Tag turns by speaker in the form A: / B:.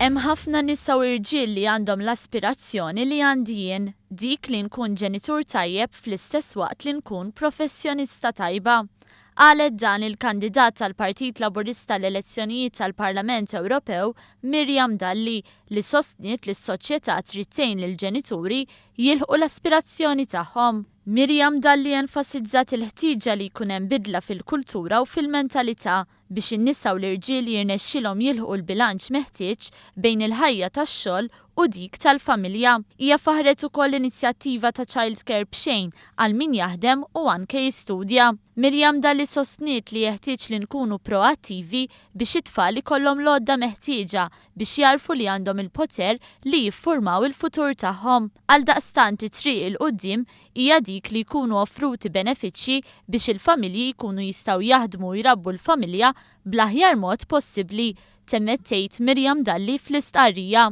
A: Hemm ħafna nisa u irġiel li għandhom l-aspirazzjoni li għandi jien, dik li nkun ġenitur tajjeb fl-istess waqt li nkun professjonista tajba. Qalet dan il-kandidat tal-Partit Laburista għall-elezzjonijiet tal-Parlament Ewropew Miriam Dalli li sostniet li s-soċjetà trid tgħin lill-ġenituri jilħqu l-aspirazzjoni tagħhom. Miriam Dalli enfasizzat il-ħtieġa li jkun hemm bidla fil-kultura u fil-mentalità biex in-nisa u l-irġiel jirnexxilhom jilħqu l-bilanċ meħtieġ bejn il-ħajja tax-xogħol u dik tal-familja. Hija faħħret ukoll l-inizjattiva ta' childcare b'xejn għal min jaħdem u anke jistudja. Miriam Dalli sostniet li jeħtieġ li nkunu proattivi biex it-tfal ikollhom l-għodda meħtieġa biex jagħrfu li għandhom il-poter li jiffurmaw il-futur tagħhom. Għaldaqstant it-triq 'il quddiem hija dik li jkunu offruti benefiċċji biex il-familji jkunu jistgħu jaħdmu u jrabbu l-familja bl-aħjar mod possibbli, temmet tgħid Miriam Dalli fl-istqarrija.